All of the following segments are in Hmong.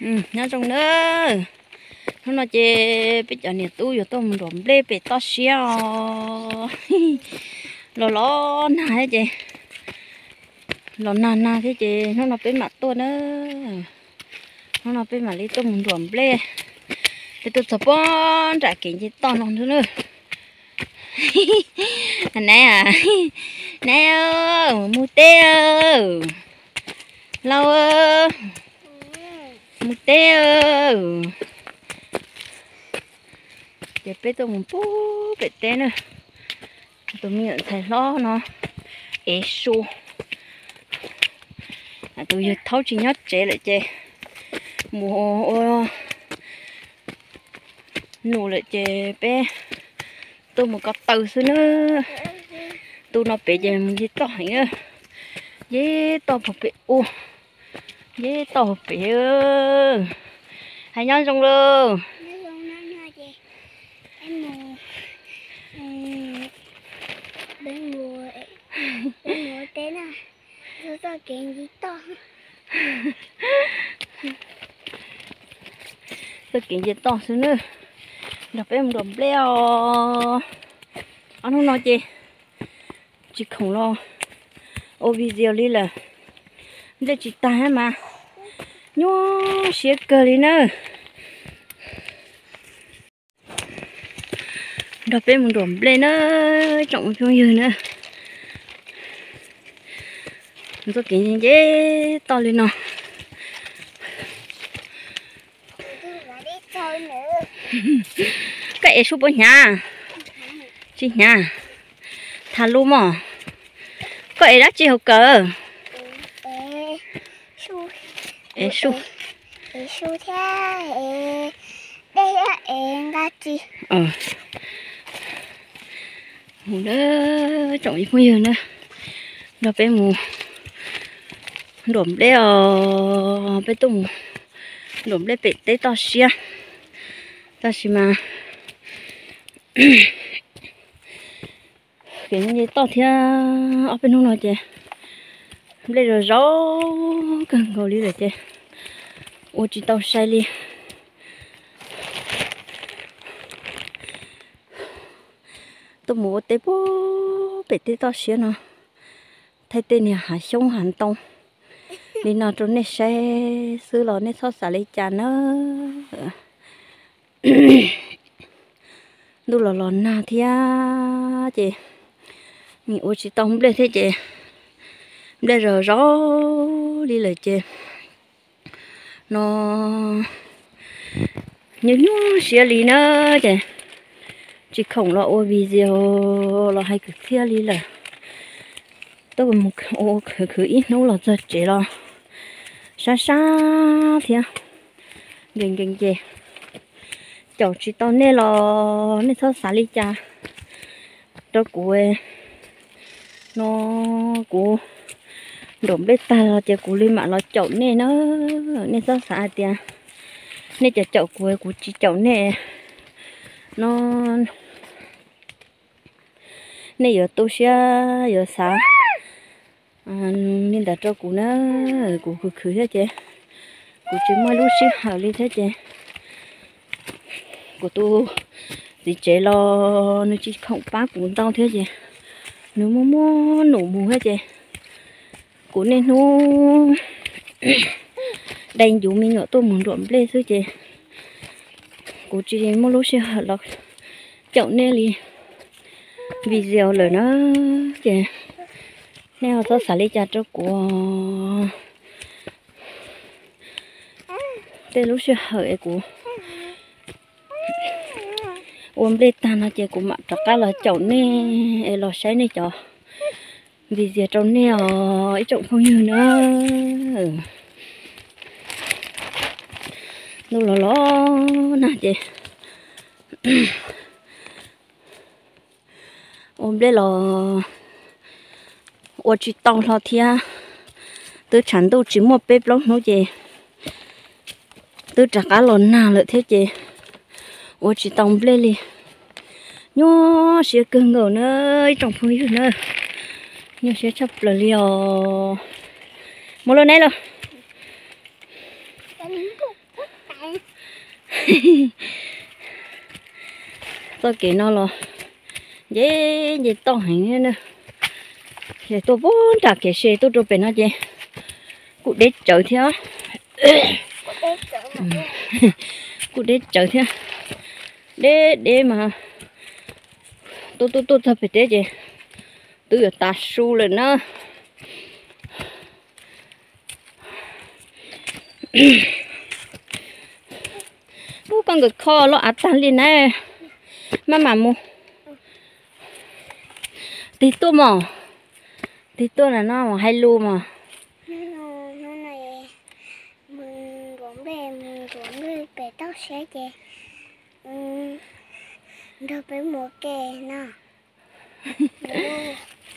Nyob zoo na, hnub no ces peb cov niam tub yuav tuaj mus nruam nplej pem toj siab os. Los los nag thiab ces, los nag nag thiab ces hnub no peb mam tuaj na. Hnub no peb mam li tuaj mus nruam nplej. Peb tuaj txog puag nram kev nce toj no nrog na. Nab, nab, mus teb, lau, mus teb. Ces peb tuaj mus pub pem teb na. Tus me nyuam ntxhais hlob no ev su. Tus yawg thaub tsis nyob tsev lawm ces mus ua num lawm ces peb tuaj mus ko taw xwb na. Tus no pem ces mus nce toj heev na. Nce toj puag pem ub, nce toj puag pem. Hais nyob zoo lauj. Txoj kev nce toj xwb na. Nrog peb mus nruam nplej os. Ob hnub no ces tsis khoom los ua video li lawm. Nplej tsis tag thiab mas nyuaj siab kawg li na. Nrog peb mus nruam nplej na, tsoom phooj ywg na. Txoj kev nce toj li no. Koj ev sub puas hnyav? Tsis hnyav. Tham lus mog. Koj ev dab tsi hauv kawm? Ev sub. Mus na, tsoom phooj ywg na, nrog peb mus nruam nplej os. Peb tuaj mus nruam nplej pem teb toj siab. Tab sis mas kev nce toj thiab, ob peb hnub no ces nplej zos zos kawg nkaus li lawm ces ua tsis tau sai li. Tuaj mus ua teb puag pem teb toj siab no, thaij tej niag hav xyoob hav ntoo li no rau nej saib xwb los nej txhob xav li cas na. Ntuj los los nag thiab ces nim ua tsis tau nplej thiab ces nplej zos zos li lawm ces no nyuaj nyuaj siab li na. Ces tsis khoom los ua video los hais kwv txhiaj li lawm. Tuaj mus ua khwv khwv ib hnub los txog tsev los sab sab thiab. Nkees nkees ces caum tsis tau nej los nej txhob xav li cas rau kuv no. Kuv nruam nplej tag los ces kuv li mam los caum nej na. Nej txhob xav hais tias nej caum caum kuv, kuv tsis caum nej no. Nej yuav tu siab yuav xav li ntawd rau kuv na. Kuv khwv khwv thiab ces kuv tsis muaj lub sij hawm li thiab ces kuv tus txiv tsev los nws tsis khoom pab kuv ntau thiab ces nws muaj muaj num mus thiab ces kuv niaj hnub dai ncuv me nyuam tuaj mus nruam nplej xwb ces kuv tsis muaj lub sij hawm los caum nej li video lawm na. Ces nej ho txhob xav li cas rau kuv. Tej lub sij hawm es kuv ua nplej tag no ces kuv mam rov qab los caum nej es los saib nej cov video rau nej os ib tsoom phooj ywg na. Ntuj los los nag ces ua nplej los ua tsis tau hlo thiab. Twb tshav ntuj tsis muaj peb plaub hnub ces twb rov qab los nag lawm thiab ces ua tsis tau nplej li. Nyuaj siab kawg nkaus na ib tsoom phooj ywg na. Nyuaj siab tshaj plaws li os. Mus lauj neb lauj. Txoj kev no los nce, nce toj heev thiab na. Ces tuaj puag nram kev se tuaj rau pem no ces kuj deb tsawv thiab. Kuj deb tsawv thiab. Deb deb mas tuaj tuaj tuaj txog pem teb ces twb yuav tav su lawm na. Ub, koj nkawd kho loj av tag li na. Maj mam mus. Tig tuaj mog. Tig tuaj na no mas hais lus mog. Hnub no mus ntuav nplej, mus ntuav nplej pem toj siab ces nrog peb mus ke no.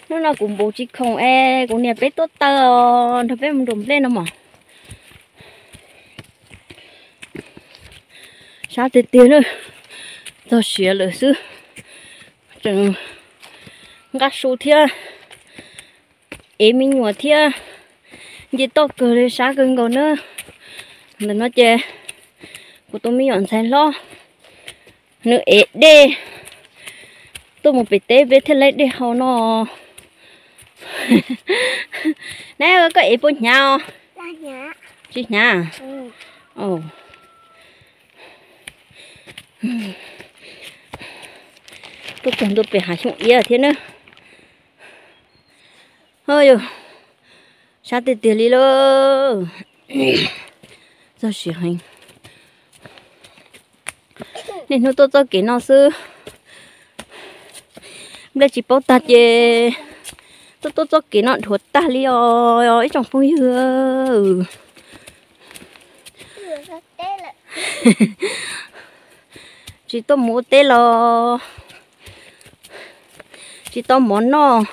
Hnub no kuv npus tsis khoom es kuv niam peb tuaj taw os, nrog peb mus ntuav nplej no mog. Sab tiag tiag na, txog siav lawm xwb. Tseem nqa su thiab, ev me nyuam thiab, nce toj kawg li, sab kawg nkaus na. Ntawm no ces kuv tus me nyuam ntxhais hlob nws ev dej tuaj mus pem teb peb thiaj laib dej haus no. Na, koj ev puas hnyav os? Tsis hnyav. Tuaj txog ntua pem hav xyoob iab thiab na. Ho yog sab tiag tiag li lauj. Txog siav heev. Niaj hnub tuaj txoj kev no xwb, nplej tsis paub tag ces tuaj tuaj txoj kev no dhuav tag li os ib tsoom phooj ywg. Tsis tuaj mus ua teb los tsis tau mov noj,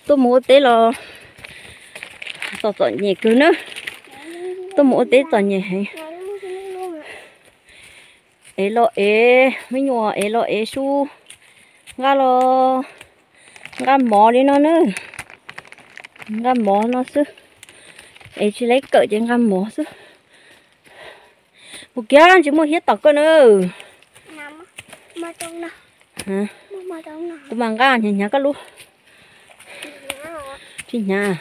tuaj mus ua teb los txom txom nyem kawg na. Tuaj mus ua teb txom nyem heev. Ev los ev me nyuam, ev los ev sub, nqa los nqa mov li no na. Nqa mov no xwb, ev tsis laib kawm ces nqa mov xwb. Kuv kiag tsis muaj hiab tom koj na. Kuv mam nqa hnyav hnyav koj lub. Tsis hnyav.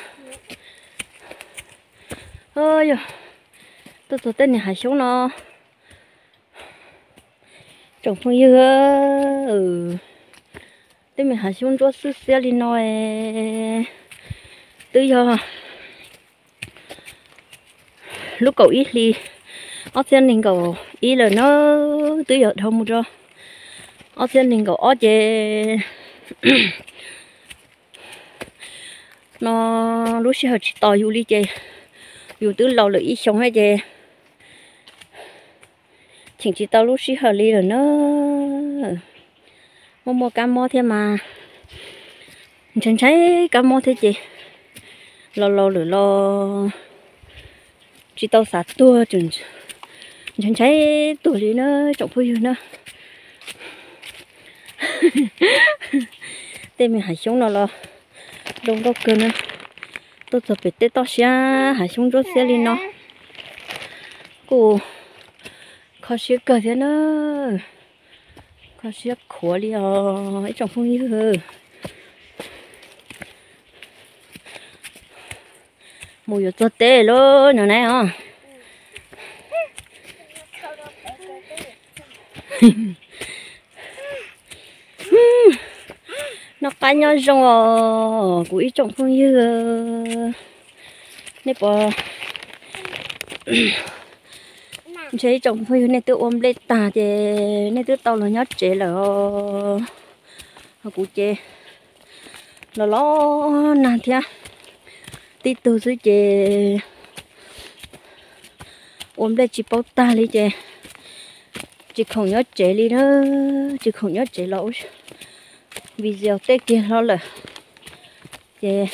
Yog tuaj txog tej niag hav xyoob no, tsoom phooj ywg, tej me hav xyoob ntsuab xwb xiab li no es twb yog lub kaum ib hli ob txhiab nees nkaum ib lawm na, twb yog dhau mus rau ob txhiab nees nkaum ob ces no lub sij hawm tsis tos yus li ces yus twb laus lawm ib xyoos ces cheem tsis tau lub sij hawm li lawm na. Muaj muaj kab mob thiab mas ntshai ntshai kab mob thiab ces los laus lawm los tsis tau xav tuag, ntshai ntshai tuag li na tsoom phooj ywg na. Tej me hav xyoob no los zoo nkauj kawg na. Tuaj txog pem tej toj siab hav xyoob ntsuab xiab li no kuj kho siab kawg thiab na. Kho siab khuav li os ib tsoom phooj ywg. Mus yuav txog teb lawm no na os. Noj qab nyob zoo os kuv ib tsoom phooj ywg. Nej puas, ntshe ib tsoom phooj ywg nej twb ua nplej tag ces nej twb tau los nyob tsev lawm os. Ho kuv ces los los nag thiab, tib tug xwb ces ua nplej tsis paub tag li ces tsis khoom nyob tsev li na, tsis khoom nyob tsev los ua video tej kiag hlo lawm. Ces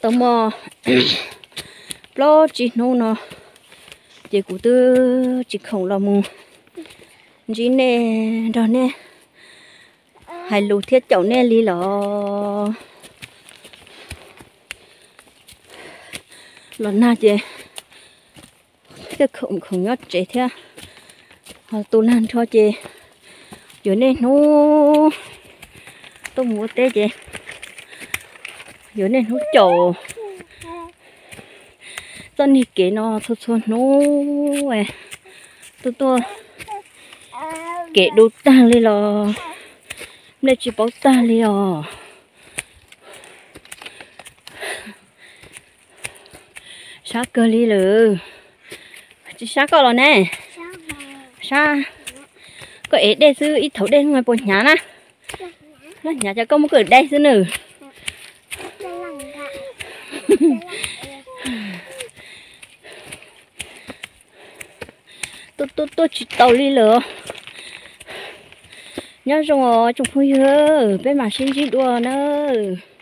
tau muaj plaub tsib hnub no ces kuv twb tsis khoom los mus ntsib nej, nrog nej hais lus thiab caum nej li los. Los nag ces Tej khoom khoom nyob tsev thiab. Ho tus nag nrho ces yuav niaj hnub tuaj mus ua teb ces yuav niaj hnub caum txoj niag kev no txhua txhua hnub. Tuaj tuaj kev du tag li los nplej tsis paub tag li os. Sab kawg li lawm. Tsis sab koj los ne? Sab. Koj ev dej xwb, ib thaum dej puas hnyav na? Hnyav ces koj muab koj dej xwb nws. Tuaj tuaj tuaj tsis tau li lawm. Nyob zoo os tsoom phooj ywg, peb mam sib ntsib dua nawb.